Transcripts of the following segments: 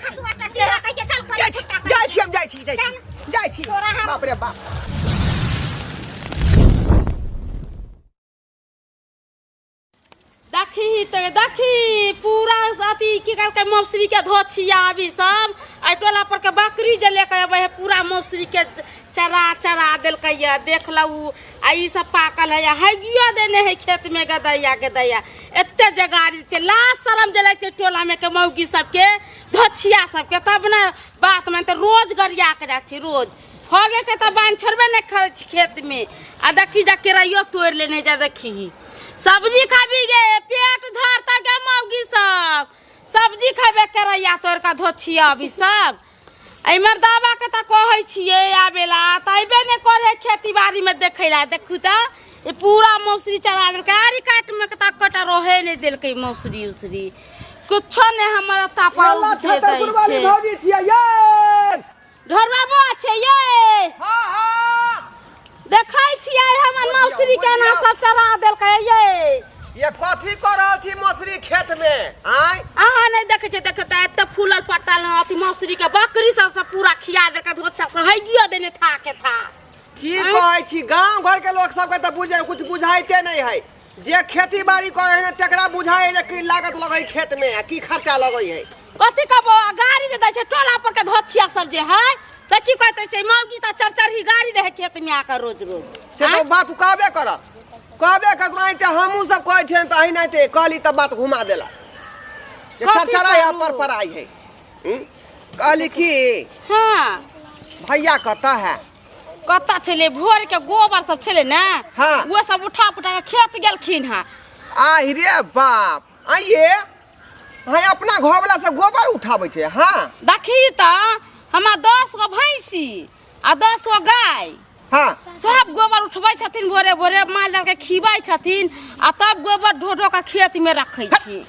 हसुआ टटी कहिए चल जाइ कर छी जाइ छी हम जाइ छी जाइ छी जाइ छी तोरा हम- बाप रे बाप। देखी तऽ देखी पूरा अथी की कहलकै मौसरी के धोछिया अभी सब एहि टोला पर के बकरी जे लेके अबै है पूरा मौसरी के चरा चरा देलकै ये देख लू। आ ई सब पाकल है, हैगियो देने है खेत में गदैया गदैया एते जगारी के लाज शरम जे लगते टोला में के मौगी सबके धोछिया सबके, तब ने बात मानते। रोज गरिया के जाइ छी, रोज होगे के तऽ बान्ह छोड़बे नहि करै छी खेत में। आ देखी जा केराइयो तोड़ि लेने जा, देखी सब्जी खाबी गे पेट झरता गे मौगी सब सब्जी खेबे करैया तोड़ कऽ धोछिया अभी सब। एहि मर्दाबा के तऽ कहै छियै आबेला तऽ अयबे नहि करे खेती बाड़ी में देखै ला। देखू तऽ ई पूरा मौसरी चढ़ा देलकै आरी काट में तऽ कटा रहे नहि देलकै मौसरी उसरी कुछो नहि हमर अत्ता पर अल्लाह उपजे दै छतरपुर वाली छै। भौजी छियै ये। ढोरबा बौआ छै ये। हाँ हाँ देखै छियै हमर बुझियौ, मौसरी केना बुझियौ। सब चढ़ा देलकै ये। ये कथी कर रहल छी मौसरी खेत में आय? अहाँ नहि देखै छियै? देखै तऽ एते फूलल पटल अथी मौसरी के बकरी सब से पूरा खिया देलकै धोछा से हैगियो देने था के था। की कहै छी गांव घर के लोग सबके तऽ बुझे कुछ बुझाइते नहीं है। जे खेती बाड़ी करे है तकरा बुझाइ है जे की लागत लगै खेत में आ की खर्चा लगै है। कथी कहबो गाड़ी जे दै छै टोला पर के धोछिया सब जे है से की कहैत रहै छै मौगी तऽ चरचरही गाड़ी रहै खेत में आकर रोज रोज। से तऽ बात कहबे करत कहबे करत नहीं तऽ हमहूँ सब कहै छियनि तऽ अहिना ते कहली तऽ बात घुमा देलक जे कथी चरचराइ है कहू? पर पर आई है। कहली की हाँ भैया कतऽ है? कतऽ छलै भोर के गोबर सब छलै ने हाँ। वो सब उठा पुटा के खेत गेलखिन हँ। आहि रे बाप आइये हाँ अपना घर वाला सब गोबर उठाबै छै। हाँ देखी तऽ हमरा 10 गो भैंसी आ 10 गो गाय हाँ सब गोबर उठबै छथिन भोरे भोरे माल जाल के खिबै छथिन आ तब गोबर ढो ढो के खेत में रखै छी।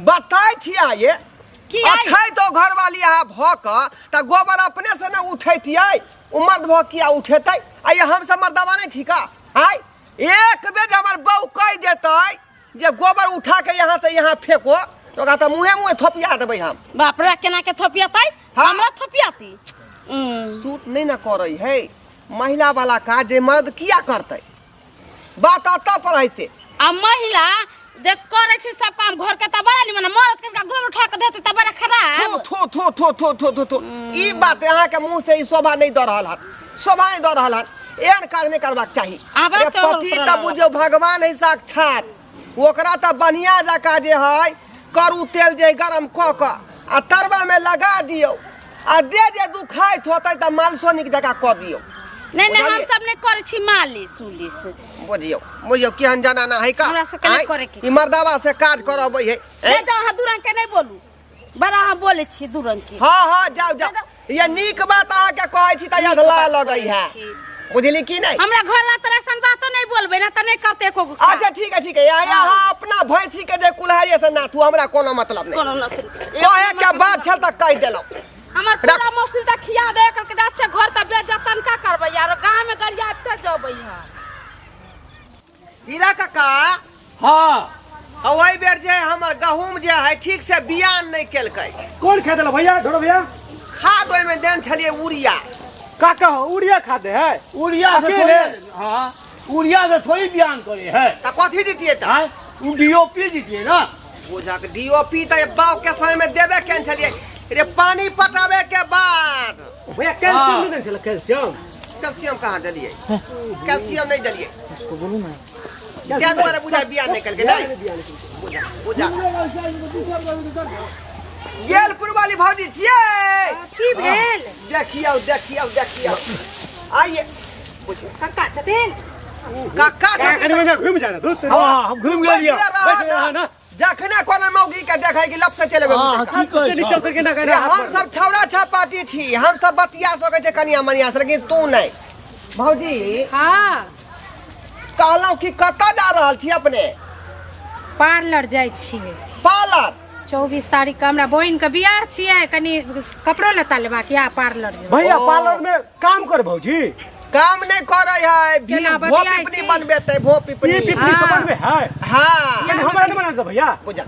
बताइ छी आइये की आइ? अछै तो घरवाली अहाँ भऽ कऽ तऽ गोबर अपने से ने उठैतियै, ओ मर्द भऽ किया उठेतै? आइये हम सब मर्दवा नहि छी का? आइ एक बेर जे हमर बहू कहि देतै जे गोबर उठा के यहाँ से यहाँ फेंको तो ओकरा तऽ मुँहे मुँहे थोपिया देबै हम। बाप रे केना के थोपियतै? हाँ। हमरा थोपियती? सूट नहि ने करै है महिला वाला काज जे मर्द किया करतै? बात अतऽ पर है से। आ महिला जे करै छै सब काम घर के तऽ बड़ा निमन, मर्द के गोबर उठा के देतै तऽ बड़ा खराब। थू थू थू थू थू थू थू थू ई बात अहाँ के मुंह से ई शोभा नहीं दऽ रहल हन, शोभा नहीं दऽ रहल हन। एहन काज नहीं करबाक चाही। अहाँ बड़ा अरे चोर पति उतरल तऽ हन। बुझियौ भगवान है साक्षात, ओकरा तऽ बढ़िया जकाँ जे है करू तेल जे गरम कऽ कऽ आ तरवा में लगा दियौ आ दे जे दुखाइत होतै तऽ मालिशो नीक जकाँ कऽ दियौ। नहीं नहीं हम बुझलियै? सब नहीं करै छी मालिश उलिश। बुझियौ बुझियौ केहन जनाना है का? हमरा सबके नहि आँय? करैके ई मर्दावा से काज करबै है। नहीं जाओ, अहाँ दू रंग के नहीं बोलू, बड़ा अहाँ बोलै छी दू रंग के। हाँ हाँ जाओ जाओ, ये नीक बात अहाँ के कहै छी तऽ अधला लगै है, बुझली की नहीं? हमरा घर ला तऽ ऐसन बात नहीं बोलबै ना तऽ नहीं करते एको गो काज। अच्छा ठीक है ठीक है, यहाँ अपना भैंसी के जे कुल्हाड़ी से नाथू हमरा कोनो मतलब नहीं। कोनो न कहे के बात छल तऽ कहि देलहुँ। हमर पूरा मौसी तऽ खिया दे करके जा छै घर तऽ बेच जतन का करबै यार, गाँव में गरिया तऽ जबै हँ। हीरा काका। हाँ। आ ओहि बेर जे हमर गहूम जे है ठीक से बियान नहीं केलकै। कोन खाद देला भैया ढोरो भैया? खाद ओहिमे देन छलियै यूरिया। का कहो यूरिया खाद दे है? यूरिया से अकेले? थोड़ी, हाँ, यूरिया से थोड़ी बियान करे है। तऽ कथी दितियै तऽ? हाँ, उ डीओपी दितियै ना। बुझक डीओपी तऽ बाव के समय में देबे केन छलियै रे पानी पटावे के बाद। भैया कैल्शियम हाँ। नहीं देन छलै? कैल्शियम? कैल्शियम कहाँ देलियै? कैल्शियम नहीं देलियै। उसको बोलू ना। क्या दुआरे बुझा बियान नहीं केलकै नहीं? बुझा बुझा। गेलपुर वाली भौजी छियै? की भेल? देखियौ देखियौ देखियौ आइए। बुझियौ। कक्का छथिन? कक्का छथिन कनि घुमि जा ना दोस्त। हाँ, हम घुमि गेलियै। बैठ रह ना। जखने कोनो मौगी के देखै कि लप से चलि एबै। हाँ, की कहै नीचा उतर के ना रे, हम सब छौड़ा छपाती छी, हम सब बतिया सकै छै कनिया मनिया से, लेकिन तू नहीं। भौजी। हाँ। कहलहुँ कि कतऽ जा रहल छी अपने? पार्लर जाइ छियै। पार्लर? 24 तारीख के हमरा बहिन के बियाह छियै, कनी कपड़ो लत्ता लेबाक या पार्लर जेबै। भैया ओ। पार्लर में काम कर भौजी? काम नहीं करे है, भी केना भो बतियाइ पिपनी छी? बनबेतै, भो पिपनी। ई पिपनी सब हाँ। बनबे है? हाँ। कनी हमरा नहीं बना दे भैया। बुझा।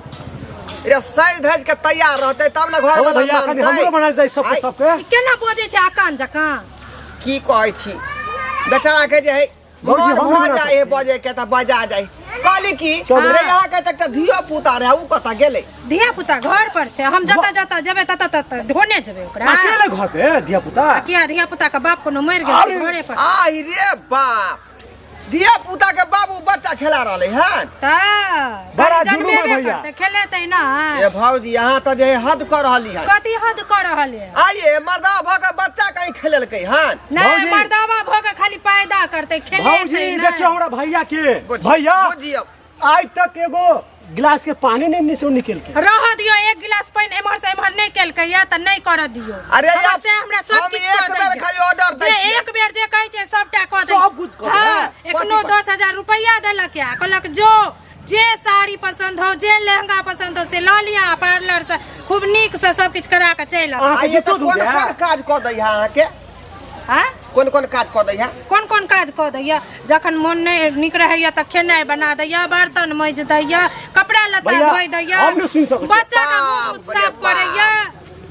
रे सज धज के तैयार रहते तब ने घर हो वाला भैया कनी मानतै। हमरो बना दे सबके आइ, सबके ई केना बजै छै अकान जकाँ की कहै छी बेचारा के जे है भौजी, मन हमरो भऽ बना जाइ है बजे के तऽ बजा जाइ कहली की चलू। रे यहाँ के तऽ एकटा धियो पुता रहे उ कतऽ गेलै धिया पुता घर पर छै हम जतऽ जतऽ जेबै ततऽ ततऽ ढोने जेबै ओकरा अकेले घर पे धिया पुता आ किया धिया पुता के बाप कोनो मरि गेल छै घरे पर आहि रे बाप धिया पुता के बाबू बच्चा खेला रहले हन तऽ बड़ा जुलुम है जन्मेबे भैया। करतै खेलेतै ना ए भौजी यहाँ तऽ जे है हद कऽ रहली हन कथी हद कऽ रहल है आइए मर्दा भऽ के बच्चा कहीं खेलेलकै हन नहि भौजी। मर्दावा भऽ के खाली पैदा करतै भौजी खेलेतै देखियो नहि हमरा भैया के भैया बुझियौ आज तक एगो गिलास के पानी नहीं निसो निकल के रह दियो एक गिलास पानि एम्हर से एम्हर नहि केलकै या तऽ नहि करऽ दियो अरे हमर यार, से हमरा सब हम किछु एक कऽ दै बेर छै। खाली ऑर्डर दै जे छियै। एक बेर जे कहै छै सबटा कऽ दै सब कुछ कऽ दै। हँ एखनो कथी 10,000 रुपैआ देलक या कहलक जो जे साड़ी पसंद हो जे लहंगा पसंद हो से लऽ लिअ पार्लर से खूब नीक से सब किछु करा कऽ चलि आउ अहाँके आइए जूतो तऽ धो कोन गया कोन काज कऽ दै है अहाँके आँय कोन कोन काज कऽ दैया कोन कोन काज कऽ दैया जखन मोन नहि नीक रहैया तऽ खेनाइ बना दैया बर्तन माजि दैया कपड़ा लत्ता भैया, धोइ दैया हम नहि सुनि सकै छी। बच्चा के मुँह बाप रे साफ करैया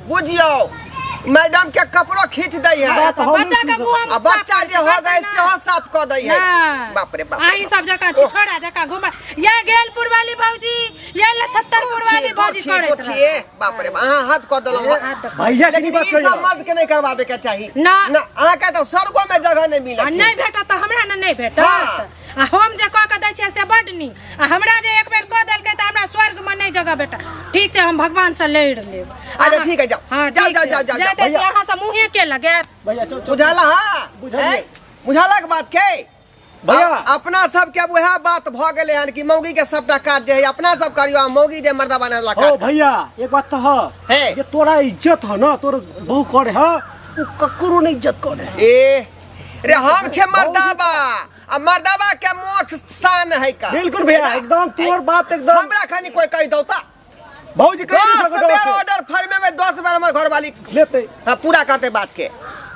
बुझियौ मैडम के कपड़ो खींच दै है बात हम नहि बच्चा के सुनि मुँह आ बच्चा जे हो गए सेहो साफ कऽ दै है बाप रे बाप अहीं सब जकाँ छिछोड़ा जकाँ घुमा ये गेलपुर वाली भौजी ये लछत्तरपुर वाली भौजी करैत रहे बाप रे अहाँ हाथ कऽ देलहुँ हाथ दऽ- भैया के लेकिन बात ई सब कहियो मर्द के नहीं करवाबे के चाही ना। ना अहाँ के तो स्वर्गो में जगह नहीं आ मिलत नहि भेटत तऽ हमरा ने नहि भेटत हाँ। आ हम जे कऽ के दै छियै से बड नीक आ हमरा जे एक बेर कऽ देलकै तऽ हमरा स्वर्गमे नहि जगह भेटत ठीक छै हम भगवानसँ लड़ि लेब अच्छा, ठीक है, जाओ। हाँ जाओ, ठीक जाओ, छै। जाओ, जाओ, जाए दै छी भैया। अहाँ सब मुँहे के लगायत भैया चल चल बुझाला हाँ बुझलियै। हैं? बुझाला के बात के भैया। अपना सबके अब वएह बात भऽ गेलै हन कि मौगी के सबटा काज जे है अपना सब करियो आ मौगी जे मर्दा बना ला ओ भैया एक बात तो है हे। जे तोरा इज्जत है ना तोर बहू करे है उ ककरो नहीं इज्जत करे ए रे हम छे मर्दाबा आ मर्दाबा के मोठ शान है का बिल्कुल भैया एकदम तोर बात एकदम हमरा खानी कोई कहि दौ ता भौजी कहि नहीं 10 सकत बेर ऑर्डर फर्मे में 10 बार हमर घरवाली लेते हाँ पूरा करते बात के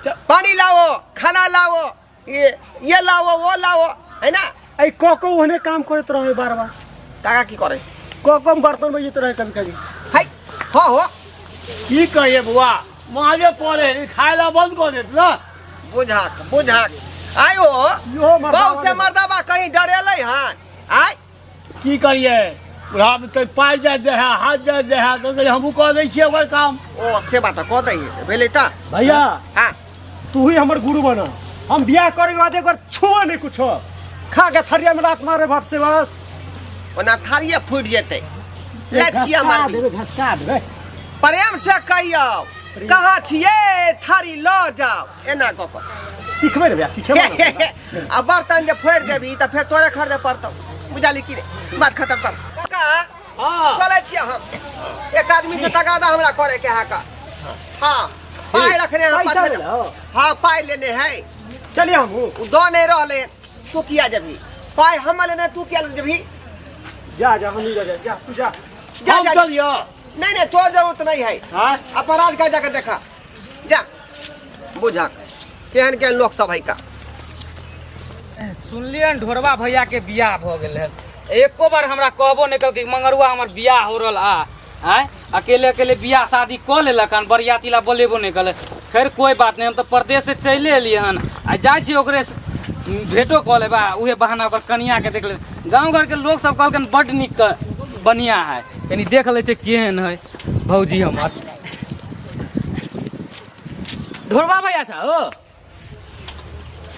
चल। पानी लाओ खाना लाओ ये लाओ वो लाओ है ना ऐ क क ओहने काम करत रहे बार बार काका की करे क क बर्तन बजैत रहे कभी कभी है हाँ हो की कहिए बुआ माजे पड़े है, खाए ला बंद कर देत ना बुझाक बुझाक आयो यो मर्दाबा बहु से मर्दाबा कहीं डरेलै हन आय की करिए बुढ़ा तो पाइ जाय दे है हाथ जाय दे है तो हमहूँ कऽ दै छियै ओकर काम ओ से बात कऽ दै भेलै तऽ भैया हाँ तू ही हमर गुरु बना हम बियाह करे के बाद एक बार छुआ नहीं कुछ खा के थरिया में रात मारे भट से बस ओना थारिये फूटि जेतै लठिया घसका मारबी देबे घसका देबे प्रेम से कहियौ कहाँ छियै थारी लऽ जाओ एना कऽ कऽ सिखबै ने भैया सिखेबै ने। आ बर्तन जे फोड़ि देबही तऽ फेर तोरे खरीदे पड़तौ बुझाली की रे बात खत्म कर काका हाँ चलै छियै हम एक आदमी से तगादा हमरा करे के है का हाँ पाइ रखने हैं पैसा पाँच लेले हो? हाँ पाइ लेने है चलिए हमहूँ उ दऽ नहीं रहले तू किया जेबही पाइ हम लेने तू किया जेबही जा जा हम जा जा जा तू जा जा हम जा चलियो नहीं नहीं तोर जरूरत नहीं है हाँ अपराध का जाके देखा जा बुझा केहन केहन लोक सब है का सुनलियन ढोरबा भैया के बियाह भऽ गेल हन एको बार हमरा कहबो नहि केलकै मंगरुआ हमर बियाह हो रहल आ आँय अकेले अकेले बियाह शादी कऽ लेलक हन बरियाती ला बोलेबो नहि केलक खैर कोइ बात नहि हम तऽ परदेश से चलि एलियै हन आ जाइ छी ओकरे से भेटो कऽ लेबै आ उहे बहाना ओकर कनियाके देख लेबै गाँव घरके लोक सब कहलकन बड्ड नीक बढ़िआँ है कनि देख लै छै केहन है भौजी हमर ढोरबा भैया छा हो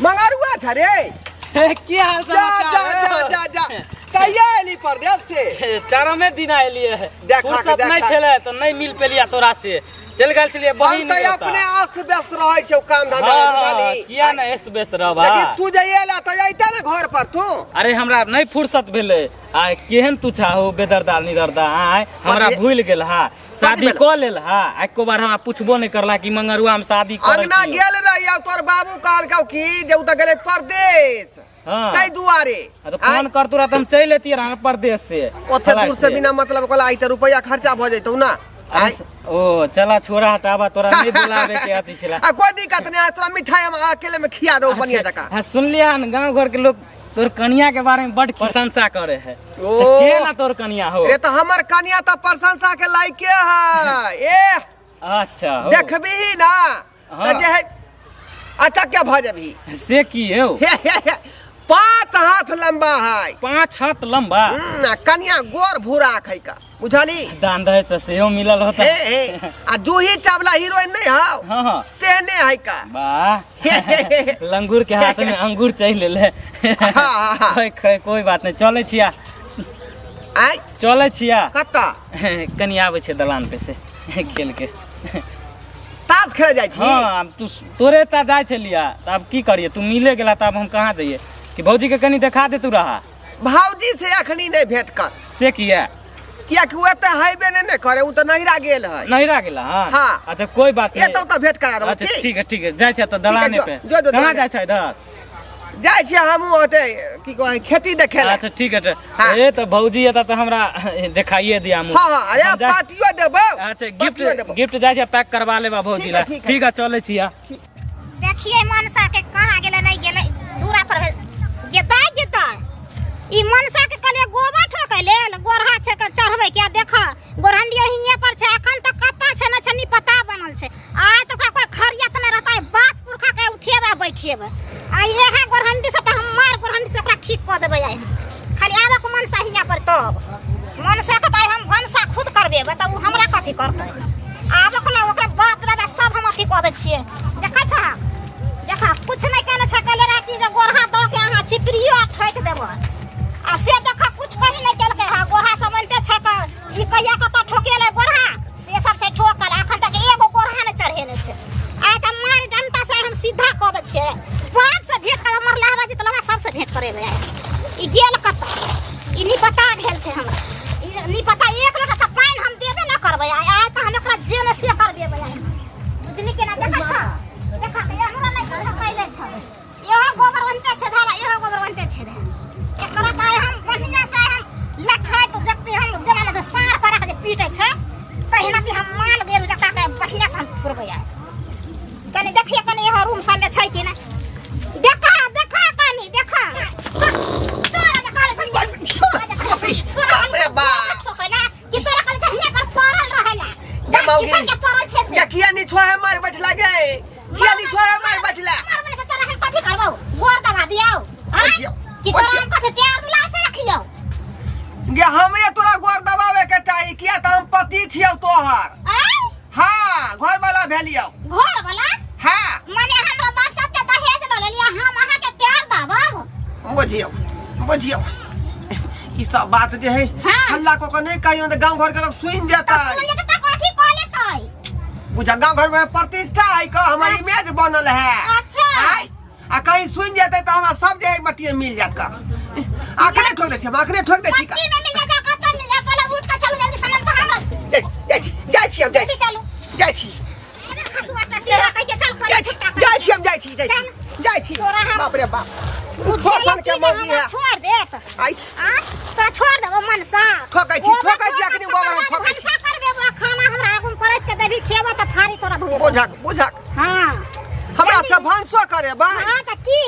मंगरुआ छ रे की हाल जा जा समाचार जा जा जा कहिया एली परदेश से चारमे दिन एलियै है देखा के, फुर्सत नहि देखा। छलै तऽ नहि मिल पेलियै तोरा से चलि गेल छलियै हम बहिन तऽ के ओतऽ। अपने अस्त व्यस्त रहै छौ काम धंधा हँ, में, बुझलही? किया नहि अस्त व्यस्त रहबा लेकिन तू जे एला तऽ अइते ने घर पर तू अरे हमरा नहि फुर्सत भेलै आ केहन तू छा हो बेदर्दा निदर्दा आय हमरा कथी? भूलि गेल हा शादी भेल? कऽ लेल हा एको बार हमरा पुछबो नहि करला कि मंगरुआ हम शादी करै अंगना छियौ। गेल रही आ तोर बाबू कहलकौ कि जे उ तऽ गेलै परदेश हाँ ताहि दुआरे आ तऽ फोन कर तोरा तऽ हम चलि एतियै रहऽ परदेश से ओते फलाइ दूर से बिना मतलब कहला आइ तऽ रुपैआ खर्चा भऽ जैतौ ना अरे ओ चला छोड़ा हटाबा तोरा नहीं बुलावे के अथी छला आ कोई दिक्कत नहीं है तोरा मिठाई हम अकेले में खिया दो बढ़िया जकाँ हाँ सुनलियै हन गाँव घर के लोग तोर कनिया के बारे में बड प्रशंसा करे है। ओ। तो के ना तोर कनिया हो? रे तो हमर कनिया तो प्रशंसा के लायके है। ए अच्छा हो। देखबी ही ना हाँ। त जे है अच्छा क्या भ जबही। से की हो? 5 हाथ लंबा है। 5 हाथ लंबा? आ कनिया गोर भूरा है का, बुझली? दान दहेज तो सेहो मिलल होता। हे हे आ जूही चावला हीरोइन नहीं हाव। हाँ हाँ। तेने है का। वाह। लंगूर के हाथ में अंगूर चाहिए ले। हाँ, हाँ, हाँ। कोई, कोई, कोई बात नहीं, चले छिया। आय? चले छिया। कत्ता? कनी आबै छै दलान पे से खेल के। ताश खेले जाइ छी? हाँ, आब तू तोरे ता जाइ छलिया, त आब की करिए, तू मिले गेला त आब हम कहाँ जइए? कि भौजी के कनी देखा दे तू रहा। भौजी से अखनी नहीं भेंट कर। से किया? किया कि उ एते हैबे नहीं ने करे, उ त नहिरा गेल है। नहिरा गेला, हाँ। हाँ। अच्छा कोई बात नहीं। एतौ त भेंट करा देबौ, अच्छा, ठीक? ठीक है, ठीक है, जाइ छै त दलाने जो, पे। जो, जो, कहाँ दलाने। जाइ छै इधर? जाइ छियै हमहूँ ओते की कहै खेती देखे ला। अच्छा ठीक है, ठीक। हाँ। ए त भौजी एता त हमरा देखाइए दिया मुँह। हाँ, हाँ, अरे हम जा- पार्टियो देबौ। अच्छा, पार्टियो देबौ। गिफ्ट जाइ छै पैक करवा लेबा भौजी ठीक ला। है, ठीक है। ठीक है, चलै छिया। देखिए मनसा के कहाँ गेलै नहीं गेलै, दूरा पर गेतै गेतै। ई मनसा के कहलिए गोबर ठोकै लेल, गोरहा छै के चढ़बै के, देख गोरहंडियो हियाँ पर छै, अखन तक कत्ता छै न छै नी पता बनल छै। आइ तऽ ओकरा कोई खरियत नहि रहतै, बाप पुरखा के उठेबै बैठेबै। आ इएह गोरहंडी से तऽ हम मार गोरहंडी से ओकरा ठीक कऽ देबै आइ। खाली आबऽ के मनसा हियाँ पर तब मनसा के तऽ आइ हम भनसा खुद करबेबै, तऽ उ हमरा कथी करतै? आबऽ के ना ओकरा बाप दादा सब हम अथी कऽ दै छियै। देखै छह, देखा कुछ नहि केने छै, कहले रहै कि जे गोरहा दऽ के अहाँ चिपरियो ठोकि देबै, आ से देखा कुछ कही नहि केलकै। हँ, गोरहा समझते छै तऽ ई कहिया कतऽ ठोकेलै गोरहा, से सब छै ठोकल, अखन तक एगो गोरहा नहि चढ़ेने छै। आइ तऽ मारि डंटा से हम सीधा कऽ दै छियै। बाप से भेंट कर, हमर लाहबा जितलबा सबसे भेंट करेबै आइ। ई गेल कतऽ? ई निपता भेल छै हमरा, ई निपता एक लोटा तऽ पानि हम देबे नहि करबै आइ। आइ तऽ हम एकरा जे ने से करबेबै आइ, बुझली केना? देखै छह, देखा तऽ हमरा नहि कुछो कैले छै। इहो गोबर ओन्ते छै धारा, इहो गोबर ओन्ते छै धारा। एकरा तऽ आइ हम बढ़िआँ से आइ हम लठाइत देखते हम जेना लगै साँढ़ पड़ा के जे पीटै छै तहिना कि हम माल गेल जका के बढ़िआँ से हम पुरबै आइ। कनि देखिए, कनि इहो रूम सबमे छै कि नहि, देखा देखा कनि देखा। तोरा जे कहले छौ, तोरा जे कहले छौ, तोरा बाप रे बाप। ठोकैला कि तोरा कहले छौ हियाँ पर पड़ल रहेला। गे मौगी। किसान के पड़ल छै से। देखिए नी छोहे मार बैठला गे, किया नी छोहे मार बैठला? मार बैठला तोरा हम कथी करबौ? गोर दबा दियौ? आँय? देखियौ, कि तोरा देखियौ। हम कथी प्यार दुलार से रखियौ? गे हमरे तोरा गोर दबावे के चाही, किया त हम पति छियौ तोहर। आँय? हाँ, घर वाला भेलियौ। घर वाला? हाँ। माने हमरा बाप साथ के दहेज ल लेलियै, हम अहाँ के प्यार दबाब? बुझियौ, बुझियौ, ई सब बात जे है हाँ। हल्ला कऽ के नहीं कहियौ, तऽ गांव घर के लोग सुनि तऽ जेतै। सुनि जेतै तऽ कथी कऽ लेतै? बुझा गांव घर में प्रतिष्ठा है का, हमर इमेज बनल है। अच्छा। आय, आ कहीं सुनि जेतै तऽ हमरा सब जे मटिये मिल जायत का। अखने ठोक दै छी, हम अखने ठोक दै छी का। मट्टी में मिल जाय, कतऽ मिल जाय, पहिले उठ के चलू जल्दी सनम तऽ हमरा। जाइ, जाइ छी, जाइ छी हम, जाइ जल्दी छी। चलू। जाइ छी। अरे खसुआ टटिया कहिके चल करी जाइ छी, फुट्टा करी। जाइ छी हम, जाइ छी, जाइ छी, जाइ छी। तोरा हम- बाप रे बाप। बुझेलक ठोकन के कि जे मौगी हमरा है। छोड़ देत। आइ। आ? तोरा छोड़ देबो मनसा। ठोकै छी, गोबर ठोकै छी, ठोका अखनी गोबर हम ठोका ठोकै छी। भनसा करबेबो, खाना हमरा आगू में परसि के देबही, खेबो तऽ थारी तोरा धोएबो। बुझक, बुझक। हाँ। हमरा से भनसो करेबै? हाँ तऽ की?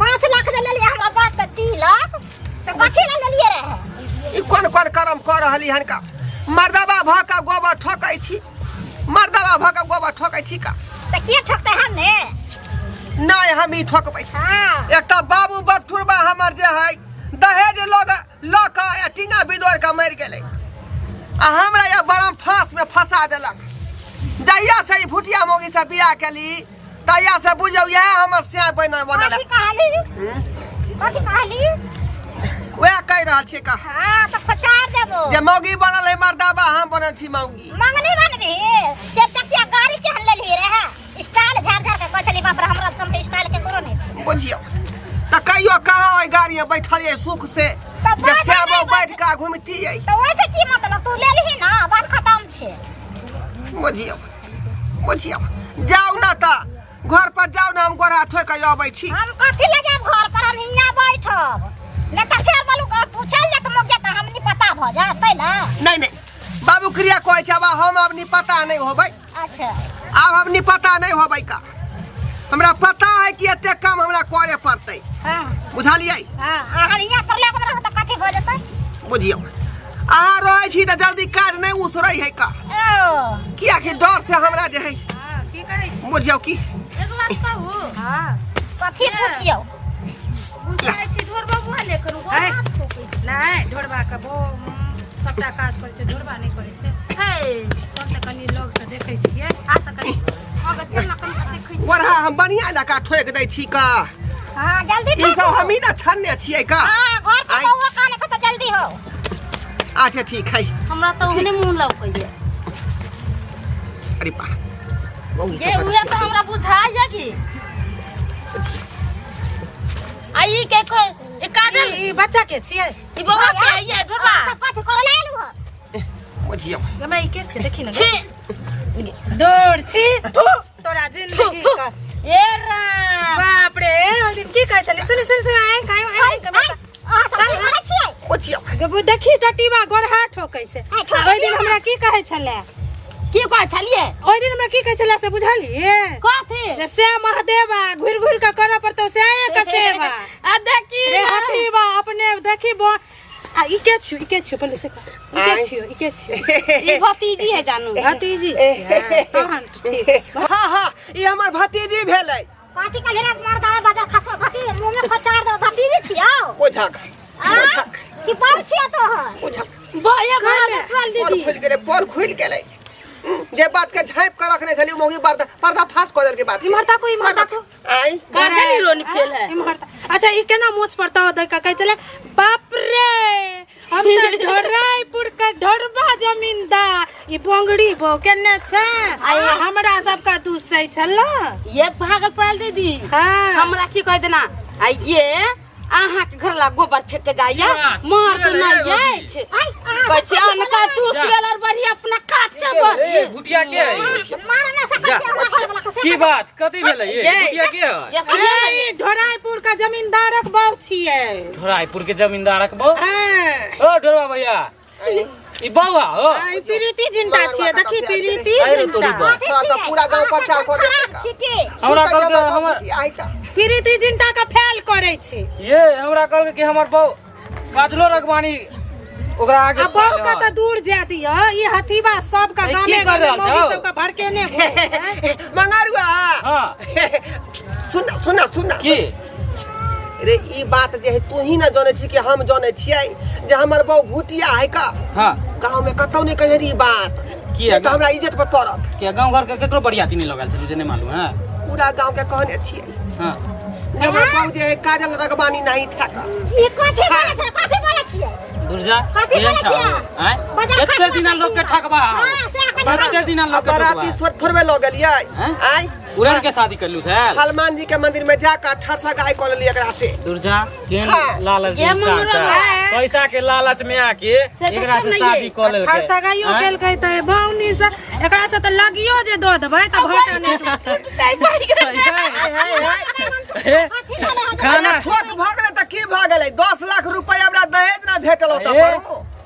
5 लाख जे लेलियै हमरा बाप के तिलक, तऽ कथी लए लेलियै रहै? ई कोन कोन कर्म कऽ रहली हन का? मर्दबा भऽ कऽ गोबर ठोकै छी, मर्दबा भऽ कऽ गोबर ठोकै छी का? तऽ के ठोकतै हम ने? नहि, हम ई ठोकबै। हाँ। एकटा बाबू बपठुरबा हमर जे है दहेज लऽ लऽ कऽ आ टींगा बिदोर कऽ मरि गेलै, आ हमरा यह बरम फांस में फंसा देलक। जहिया से ई भुटिया मौगी से बियाह केली तहिया से बुझियौ इएह हमर स्याह बनल बनल है। कथी कहली? हम्म? कथी कहली? वएह कहि रहल छियै का। हाँ, तऽ खोचार देबो। जे मौगी बनल है मर्दाबा, हम बनल छी मौगी। मंगनी बनबी? चारि चकिया गाड़ी केहन लेलही रहे? स्टाइल झाड़ झाड़ के कहै छली, बाप रे हमरा सन के स्टाइल केकरो नहि छै। बुझियौ तऽ कहियो कहाँ ओहि गाड़ी में बैठलियै सुख से, तऽ जे बैठ श्यामो नहि बैठ कऽ घुमतियै। तऽ ओहिसँ की मतलब? तू लेलही ना, बात खतम छै। बुझियौ, बुझियौ, जाउ ना तऽ घर पर जाउ ना, हम गोरा ठोकि कऽ अबै छी। हम कथी लए जायब घर पर, हम हियाँ बैठब। नहि तऽ फेर बोलू तू चलि जात मोगिया तऽ हम निपता भऽ जायब तै ने। नहि नहि, बाबू क्रिया कहै छै, आब हम आब निपता नहि होबै। अच्छा। आब हम निपता नहि होबै का। हमरा पता है कि एते काम हमरा करे पड़तै। हाँ। बुझलियै? हाँ, अहाँ यहाँ पर लग रहू तऽ कथी भऽ जेतै? बुझियौ, अहाँ रहै छी तऽ जल्दी काज नहि उसरै है का। ओ। कियाकि डर से हमरा जे है। हाँ, की करै छी? बुझियौ की एगो बात कहू? हाँ। कथी पुछियौ? बुझाइ छी ढोरबा बुआ नहि करू, गोड़ है। हाथ ठोकै छी। नहि, ढोरबा के बो सबटा काज करै छै, ढोरबा नहि करै छै। हे। चल तऽ कनि लग से देखै छियै। आ तऽ कनि। अगर चल ना कनि देखै छी। गोरहा हम बढ़िया जकाँ ठोकि दै छी का। हाँ, जल्दी ई सब ठोकू। हमही ने छन्ने छियै का। हाँ, घर पर आइ। बौआ काने खा तऽ जल्दी हो। अच्छा ठीक है। हमरा तऽ ओहने मुँह लौकैया। अरे बा, बहु ई जे सब उहे तऽ हमरा बुझाइ या कि आ ई के को ई काजल। ई बच्चा के छियै? ई बौआ के ये ढोरबा। सब कथी करे ला आएलु हो? बुझियौ। गै माय, ई के छियै? देखी ने। छी। दौड़ छी थू तोरा जिंदगी थू, थू। का। ए राम। बाप रे, ओहि दिन की कहै छली? सुनी सुनी सुनी, आइ आइ आइ आइ। अहाँ सब की करै छियै? बुझियौ। गबू देखी, टटीबा गोरहा ठोकै छै। आइ ठोकै। ओहि दिन हमरा की कहै छलै? की कहै छलियै? ओहि दिन हमरा की कहै छलै से बुझलियै? कथी? जे से महादेवा घुरि घुरि के करऽ पड़तौ से के सेवा। आ देखी रे हथीबा अपने देखी बो। आ ई के छियो? ई के छियो? पहिले से कह, ई के आँय। छियो? ई के छियो? ई भतीजी है जानू। भतीजी छियै तहन तऽ ठीक। हाँ हाँ, ई हमर भतीजी भेलै। कथी कहली रे मर्दा? बाजार खसो भतीजी मुँह में खोचार दो। भतीजी छियौ? ओ झाक, ओ झाक। कि बाप छियै तोहर? ओ झाक। भैया भाग उठल पोल दीदी। खुलि गेलै, पोल खुलि गेलै। जे बात के झाँपि के रखने छली, मौगी पर्दा पर्दा फास कऽ देलकै बात के। इम्हर ताकू, इम्हर ताकू। आँय। काजल रोनी फेल है। इम्हर अच्छा, ई केना मोछ पर ताव दऽ के कहै छलै, बाप रे, हम तऽ ढोराइपुर के ढोरबा जमींदार, ई बोंगड़ी बो केने छै आ हमरा सबके दूसै छल। ये भागल पड़ल दीदी। हाँ। हमरा की कह देना आ ये अहाँ के घर ला गोबर फेंक के जाइया मार तो नहीं अछि। कहै छै अनका तू गेल और बढ़िया अपना काचा पर। ए भुटिया के है? मारा ना सकै छी हमरा घर वाला के से। की बात कथी भेलै ये? ये। भुटिया के है? ये सुनिए ना ये। ए, ढोराइपुर के जमींदारक बहु छियै। ढोराइपुर के जमींदारक बहु? हाँ। ओ ढोरबा भैया, ई बौआ हो? ई प्रीति जिंटा छियै, देखी प्रीति अरे तोरी जिंटा। बा। हाँ, तऽ पूरा गाँव प्रचार कऽ देतै का। छिके। हमरा सुतै कहलकै जमा हमर भुटिया है का। प्रीति जिंटा के फेल करै छै। ये हमरा कहलकै कि हमर बहु काजलो रगवानी ओकरा आगे आ बहु के तऽ दूर जाय दिअ, ई हथीबा सबके ए, की गामे कर गामे रहल मौगी छौ? सबके भड़केने घुरै। मंगरुआ। हाँ। सुन सुन सुन। की? रे ई बात जे है तू ही ना जानै छी कि हम जानै छियै जे हमर बहु भुटिया है का। हाँ। गाँव में कतौ नहीं कहे री बात। किया? नहीं तऽ हमरा इज्जत पर पड़त। किया गाँव घर के केकरो बरियाती नहीं लगल छै जे नहीं मालूम है? पूरा गाँव के कहने छियै। हाँ। जे हमर बहु जे है काजल रगवानी नहीं था का। ई कथी बोलै छै? कथी बोलै छियै? दुर्जा, कथी केहन बोलै छौ? छियै? आँय? बाजार एते खसबा दिना लोग के कथी? ठकबा। हाँ, से अखन एते दिना लोग के बराती ठकबा। थोड़बे लऽ गेलियै। आँय? आँय? उड़न के शादी करलू सर? हनुमान जी के मंदिर में जाकर ठरसा गाय कऽ लेलियै एकरा से। दुर्जा, केहन हाँ। लालच ये इंसान मंगरू छै। है। पैसा के लालच में आके से एकरा से देखब शादी ने ये। कऽ लेलकै। फरसा गाइयो आँय? केलकै तऽ बौनी से एकरा से तऽ लगियो जे दऽ देबै तऽ भटन नहि टूटतै भाई के। हे, हे, हे, कथी बोलै है? खाना अरे छोट भऽ गेलै तऽ की भऽ गेलै? 10 लाख रुपया हमरा दहेज ना भेटल ओतऽ ए, पर।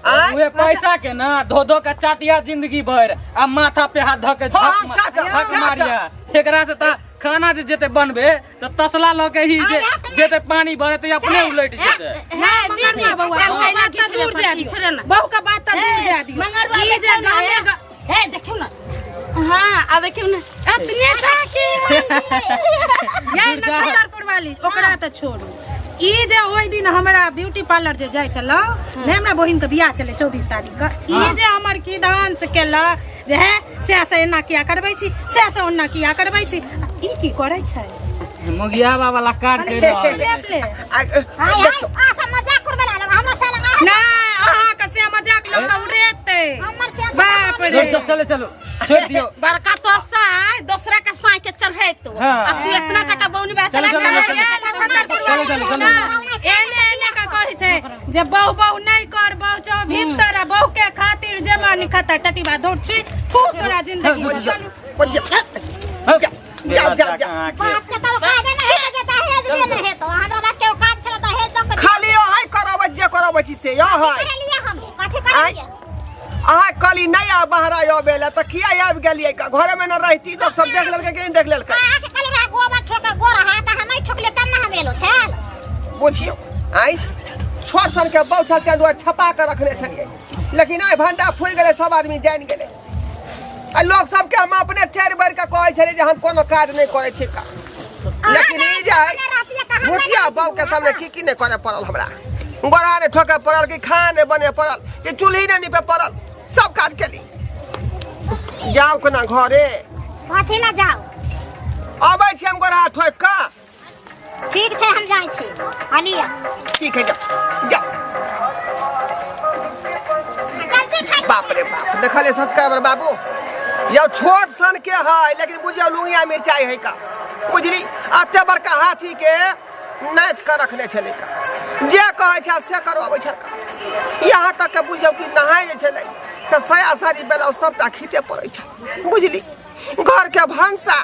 आँय? उहे पैसा के ना धो धो के चाटिया जिंदगी भर आ माथा पे हाथ धऽ के हाँ, झक चाटब, झक चाटब। मारिया। एकरा से तऽ खाना जे जेते बनबे तऽ तसला लऽ के ही जे जेते पानी भरे अपने उलट जेते। हे दीदी, मंगरुआ बौआ, चल बहु कैला बात तऽ किछु दूर जाय किछु दियौ। ना। बहु के बात तऽ दूर जाय दियौ। मंगरुआ ई जे देखियौ ना, गामे हे। हे देखियौ ना। हाँ, आ देखियौ ना। अपने ताके। यार नक्षत्रपुर वाली ओकरा तऽ छोड़ू। ई जे ओहि दिन हमरा ब्यूटी पार्लर जे जाइ छलहुँ ने, हमरा बहिन के बियाह छलै 24 तारीख के, ई जे हमर की डांस केलक जे हे से से एना किया करबै छी, से से ओना किया करबै छी, ई की करै छै? मोगियाबा वाला काज करि रहल है। लेप ले। आ, हाय हाय, देखियौ। अहाँ सब मजाक करबै लागल हमरा से लगा। नहि, अहाँके से मजाक लोक के उड़ेतै। हमर से बाप रे। चल, चलो चलो छोड़ दियौ। बड़का तोर साय दोसरा के साय के चढ़ेतो। हाँ। आ तू इतना टका बौनी बा चला चलो, चला चलो, चला। चलो, चलो, चलो। एने एने का कहै छै जे बहु बहु नहि कर, बहु चौ भीतर आ बहु के खातिर जे मन खता टटीबा दौड़ छी थू तोरा जिंदगी में। बुझियौ, चलू। बुझियौ। जा जा जा। बाप के तऽ औकात नहि है जे दहेज देने हे तो हमरा बाप के औकात छल दहेज दऽ के। खाली अहाँ करबै जे करबै छी से अहाँ। करेलियै हम कथी करेलियै? अहाँ कल कहली नहि आ बहरा अबै लए तऽ किया आबि गेलियै घरेमे ने रहिती लोक सब देख लेलकै कि नहि देख लेलकै अहाँके कहलहुँ रहए गोबर ठोके गोरहा तऽ अहाँ नहि ठोकलियै तब ने हम एलहुँ छल बुझियौ आइ छोट सन के बहु छल ताहि दुआरे छपा कऽ रखने छलियै लेकिन आइ भंडा फुरि गेलै सब आदमी जानि गेलै आ लोक सबके हम अपने टेर बढ़ि कऽ कहै छलियै जे हम कोनो काज नहि करै छी का लेकिन ई जे है भुटिया बाबू के सामने की की नहि करय पड़ल हमरा गोरा नहि ठोके पड़ल कि खाना नहि बने पड़ल कि चूल्ही नहि नीपे पड़ल सब काज केली जाउ कोना घरे कथी लए जाउ अबै छी हम गोरा ठोकि कऽ ठीक छै हम जाइ छी हलिया ठीक है जाओ जाओ जल्दी ठोकि बाप रे बाप देखले सब्सक्राइबर बाबू यौ छोट सन के है लेकिन बुझियौ लुंगिया मिरचाई है का बुझली एते बड़का हाथी के नाच के रखने छलै का जे कहै छल से करवाबै छल का यहाँ तक के बुझियौ कि नहाय जे छलै से साया साड़ी बेलाउ सबटा खींचे पड़ै छल बुझली घर के भनसा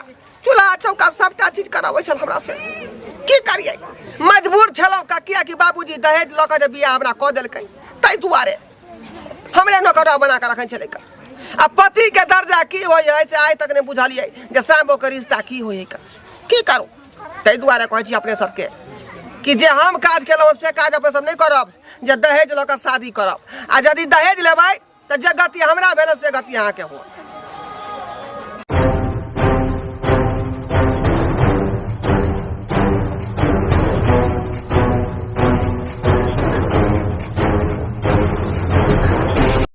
चूल्हा चौका सबटा चीज कराबै छल हमरा से की करियै मजबूर छलहुँ का कियाकि बाबूजी दहेज लऽ कऽ जे बियाह हमरा कऽ देलकै ताहि दुआरे हमरे नौकरवा बना कऽ रखने छलै का आ पतिके दर्जा की होइ है से आइ तक नहि बुझलियै जे साँबोके रिश्ता की होइ है का की करू ताहि दुआरे कहै छी अपने सबके कि जे हम काज केलहुँ से काज अपने सब नहि करब जे दहेज लऽ कऽ शादी करब आ यदि दहेज लेबै तऽ जे गति हमरा भेल से गति अहाँके हुअ।